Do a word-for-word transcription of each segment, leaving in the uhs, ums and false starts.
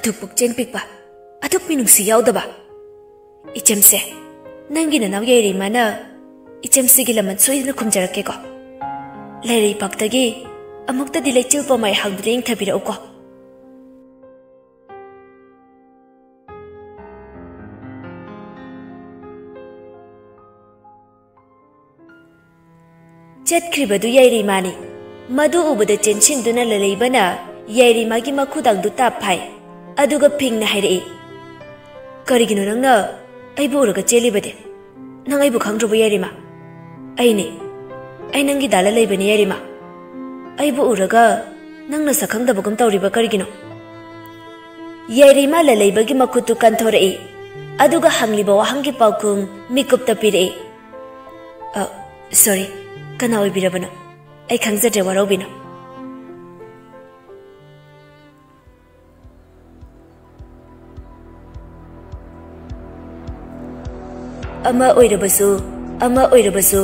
ꯑꯗꯨꯛ ꯄꯨꯛꯆꯦꯜ ꯄꯤꯛꯄ, ꯑꯗꯨꯛ ꯃꯤꯅꯨꯡꯁꯤ ꯌꯥꯎꯗꯕ꯫ ꯏꯆꯦꯝꯁꯦ, ꯅꯪꯒꯤ ꯅꯅꯥꯎ ꯌꯥꯏꯔꯤꯃꯥꯅ ꯏꯆꯦꯝꯁꯤꯒꯤ ꯂꯃꯟ ꯁꯣꯏꯗꯅ ꯈꯨꯝꯖꯔꯛꯀꯦꯀꯣ꯫ ꯂꯩꯔꯩꯄꯥꯛꯇꯒꯤ ꯑꯃꯨꯛꯇꯗꯤ ꯂꯩꯆꯤꯜ ꯄꯣꯝꯃꯥꯏ ꯍꯥꯡꯗꯨꯅ ꯏꯪꯊꯕꯤꯔꯛꯎꯀꯣ꯫ ꯆꯠꯈ꯭ꯔꯤꯕꯗꯨ ꯌꯥꯏꯔꯤꯃꯥꯅꯤ꯫ ꯃꯗꯨ ꯎꯕꯗ ꯆꯦꯟꯁꯤꯟꯗꯨꯅ ꯂꯂꯩꯕꯅ ꯌꯥꯏꯔꯤꯃꯥꯒꯤ ꯃꯈꯨꯗꯥꯡꯗꯨ ꯇꯥꯞ ꯐꯥꯏ꯫ ꯑꯗꯨꯒ ꯐꯤꯡꯅ ꯍꯥꯏꯔꯛꯏ, "ꯀꯔꯤꯒꯤꯅꯣ ꯅꯪꯅ ꯑꯩꯕꯨ ꯎꯔꯒ ꯆꯦꯜꯂꯤꯕꯗꯤ? ꯅꯪ ꯑꯩꯕꯨ ꯈꯪꯗ꯭ꯔꯕꯣ, ꯌꯥꯏꯔꯤꯃꯥ?" "ꯑꯩꯅꯦ꯫ ꯑꯩ ꯅꯪꯒꯤ ꯗꯥ ꯂꯂꯩꯕꯅꯦ, ꯌꯥꯏꯔꯤꯃꯥ꯫ ꯑꯩꯕꯨ ꯎꯔꯒ ꯅꯪꯅ ꯁꯛ ꯈꯪꯗꯕꯒꯨꯝ ꯇꯧꯔꯤꯕ ꯀꯔꯤꯒꯤꯅꯣ?" ꯌꯥꯏꯔꯤꯃꯥ ꯂꯂꯩꯕꯒꯤ ꯃꯈꯨꯠꯇꯨ ꯀꯟꯊꯣꯔꯛꯏ꯫ ꯑꯗꯨꯒ ꯍꯪꯂꯤꯕ ꯋꯥꯍꯪꯒꯤ ꯄꯥꯎꯈꯨꯝ ꯃꯤꯀꯨꯞꯇ ꯄꯤꯔꯛꯏ꯫ "ꯑ, sorry, ꯀꯅꯥ ꯑꯣꯏꯕꯤꯔꯕꯅꯣ? ꯑꯩ ꯈꯪꯖꯗ꯭ꯔꯦ, ꯋꯥꯔꯧꯕꯤꯅꯨ꯫" ꯑꯃ ꯑꯣꯏꯔꯕꯁꯨ, ꯑꯃ ꯑꯣꯏꯔꯕꯁꯨ,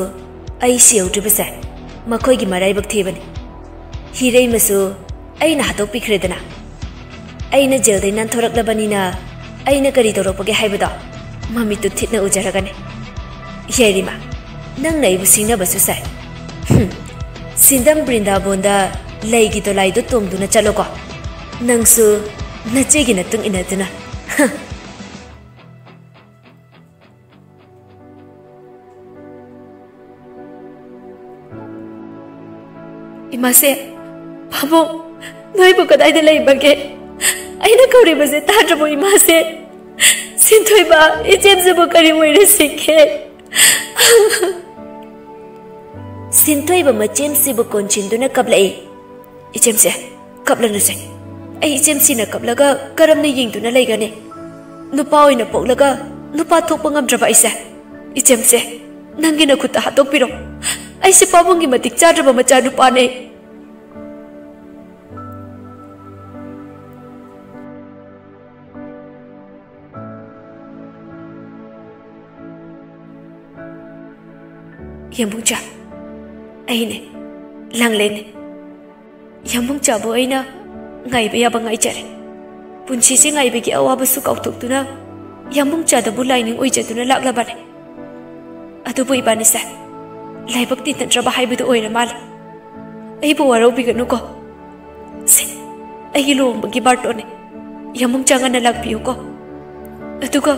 ꯑꯩ ꯁꯤꯍꯧꯗ꯭ꯔꯤꯕꯁꯦ ꯃꯈꯣꯏꯒꯤ ꯃꯔꯥꯏꯕꯛ ꯊꯤꯕꯅꯤ꯫ ꯍꯤꯔꯩꯃꯁꯨ ꯑꯩꯅ ꯍꯥꯠꯇꯣꯛꯄꯤꯈ꯭ꯔꯦꯗꯅ꯫ ꯑꯩꯅ ꯖꯦꯜꯗꯩ ꯅꯥꯟꯊꯣꯔꯛꯂꯕꯅꯤꯅ ꯑꯩꯅ ꯀꯔꯤ ꯇꯧꯔꯛꯄꯒꯦ ꯍꯥꯏꯕꯗꯣ ꯃꯃꯤꯠꯇꯨ ꯊꯤꯠꯅ ꯎꯖꯔꯒꯅꯤ꯫ ꯌꯥꯏꯔꯤꯃꯥ, ꯅꯪꯅ ꯑꯩꯕꯨ ꯁꯤꯡꯅꯕꯁꯨ ꯁꯥꯏ꯫ ꯍꯨꯝ, ꯁꯤꯟꯗꯝ ꯕ꯭ꯔꯤꯟꯗꯥꯕꯣꯟꯗ ꯂꯩꯒꯤ ꯗꯣꯂꯥꯏꯗꯨ ꯇꯣꯡꯗꯨꯅ ꯆꯠꯂꯣꯀꯣ꯫ ꯅꯪꯁꯨ ꯅꯆꯦꯒꯤ ꯅꯇꯨꯡ ꯏꯟꯅꯗꯨꯅ꯫ ꯍ꯫ ꯏꯃꯥꯁꯦ, ꯄꯥꯕꯨꯡ, ꯅꯣꯏꯕꯨ ꯀꯗꯥꯏꯗ ꯂꯩꯕꯒꯦ? ꯑꯩꯅ ꯀꯧꯔꯤꯕꯁꯦ ꯇꯥꯗ꯭ꯔꯕꯣ, ꯏꯃꯥꯁꯦ? ꯁꯤꯟꯊꯣꯏꯕ, ꯏꯆꯦꯝꯁꯤꯕꯨ ꯀꯔꯤ ꯑꯣꯏꯔꯁꯤꯒꯦ? ꯁꯤꯟꯊꯣꯏꯕ ꯃꯆꯦꯝꯁꯤꯕꯨ ꯀꯣꯟꯁꯤꯟꯗꯨꯅ ꯀꯞꯂꯛꯏ꯫ "ꯏꯆꯦꯝꯁꯦ, ꯀꯞꯂꯅꯨꯁꯦ꯫ ꯑꯩ ꯏꯆꯦꯝꯁꯤꯅ ꯀꯞꯂꯒ ꯀꯔꯝꯅ ꯌꯦꯡꯗꯨꯅ ꯂꯩꯒꯅꯤ? ꯅꯨꯄꯥ ꯑꯣꯏꯅ ꯄꯣꯛꯂꯒ ꯅꯨꯄꯥ ꯊꯣꯛꯄ ꯉꯝꯗ꯭ꯔꯕ ꯑꯩꯁꯦ꯫ ꯏꯆꯦꯝꯁꯦ, ꯅꯪꯒꯤ ꯅꯈꯨꯠꯇ ꯍꯥꯠꯇꯣꯛꯄꯤꯔꯣ꯫ ꯑꯩꯁꯦ ꯄꯥꯕꯨꯡꯒꯤ ꯃꯇꯤꯛ ꯆꯥꯗ꯭ꯔꯕ ꯃꯆꯥꯅꯨꯄꯥꯅꯦ꯫" ꯌꯥꯝꯕꯨꯡꯆꯥ, ꯑꯩꯅꯦ, ꯂꯥꯡꯂꯦꯟꯅꯦ꯫ ꯌꯥꯝꯕꯨꯡꯆꯥꯕꯨ ꯑꯩꯅ ꯉꯥꯏꯕ ꯌꯥꯕ ꯉꯥꯏꯖꯔꯦ꯫ ꯄꯨꯟꯁꯤꯁꯦ ꯉꯥꯏꯕꯒꯤ ꯑꯋꯥꯕꯁꯨ ꯀꯥꯎꯊꯣꯛꯇꯨꯅ ꯌꯥꯝꯕꯨꯡꯆꯥꯗꯕꯨ ꯂꯥꯏꯅꯤꯡ ꯑꯣꯏꯖꯗꯨꯅ ꯂꯥꯛꯂꯕꯅꯦ꯫ ꯑꯗꯨꯕꯨ ꯏꯕꯥꯅꯤꯁꯦ ꯂꯥꯏꯕꯛ ꯇꯤꯟꯅꯗ꯭ꯔꯕ ꯍꯥꯏꯕꯗꯨ ꯑꯣꯏꯔ ꯃꯥꯜꯂꯦ꯫ ꯑꯩꯕꯨ ꯋꯥꯔꯧꯕꯤꯒꯅꯨꯀꯣ꯫ ꯁꯦ, ꯑꯩꯒꯤ ꯂꯨꯍꯣꯡꯕꯒꯤ ꯕꯥꯔꯇꯣꯟꯅꯦ꯫ ꯌꯥꯝꯕꯨꯡꯆꯥ ꯉꯟꯅ ꯂꯥꯛꯄꯤꯌꯨꯀꯣ꯫ ꯑꯗꯨꯒ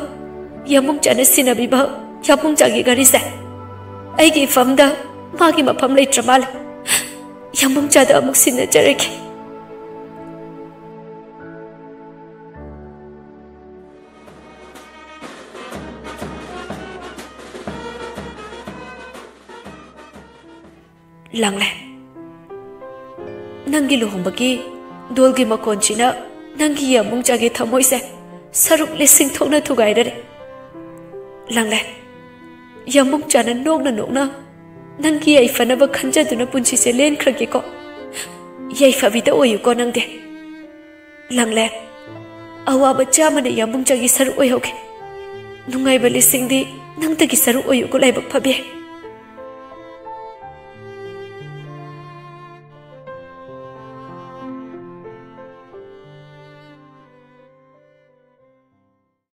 ꯌꯥꯝꯕꯨꯡꯆꯥꯅ ꯁꯤꯟꯅꯕꯤꯕ ꯌꯥꯝꯕꯨꯡꯆꯥꯒꯤ ꯘꯔꯤꯁꯦ ꯑꯩꯒꯤ ꯏꯐꯝꯗ ꯃꯥꯒꯤ ꯃꯐꯝ ꯂꯩꯇ꯭ꯔ ꯃꯥꯜꯂꯦ꯫ ꯌꯥꯝꯕꯨꯡꯆꯥꯗ ꯑꯃꯨꯛ ꯁꯤꯟꯅꯖꯔꯒꯦ꯫ ꯂꯥꯡꯂꯦ꯫ ꯅꯪꯒꯤ ꯂꯨꯍꯣꯡꯕꯒꯤ ꯙꯣꯜꯒꯤ ꯃꯈꯣꯟꯁꯤꯅ ꯅꯪꯒꯤ ꯌꯥꯝꯕꯨꯡꯆꯥꯒꯤ ꯊꯃꯣꯏꯁꯦ ꯁꯔꯨꯛ ꯂꯤꯁꯤꯡ ꯊꯣꯛꯅ ꯊꯨꯒꯥꯏꯔꯔꯦ꯫ ꯂꯥꯡꯂꯦ꯫ ꯌꯥꯝꯕꯨꯡꯆꯥꯅ ꯅꯣꯛꯅ ꯅꯣꯛꯅ ꯅꯪꯒꯤ ꯌꯥꯏꯐꯅꯕ ꯈꯟꯖꯗꯨꯅ ꯄꯨꯟꯁꯤꯁꯦ ꯂꯦꯟꯈ꯭ꯔꯒꯦꯀꯣ꯫ ꯌꯥꯏꯐꯕꯤꯗ ꯑꯣꯏꯌꯨꯀꯣ ꯅꯪꯗꯤ꯫ ꯂꯥꯡꯂꯦ꯫ ꯑꯋꯥꯕ ꯆꯥꯝꯃꯅ ꯌꯥꯝꯕꯨꯡꯆꯥꯒꯤ ꯁꯔꯨꯛ ꯑꯣꯏꯍꯧꯒꯦ꯫ ꯅꯨꯡꯉꯥꯏꯕ ꯂꯤꯁꯤꯡꯗꯤ ꯅꯪꯗꯒꯤ ꯁꯔꯨꯛ ꯑꯣꯏꯌꯨꯀꯣ ꯂꯥꯏꯕꯛ ꯐꯕꯤ꯫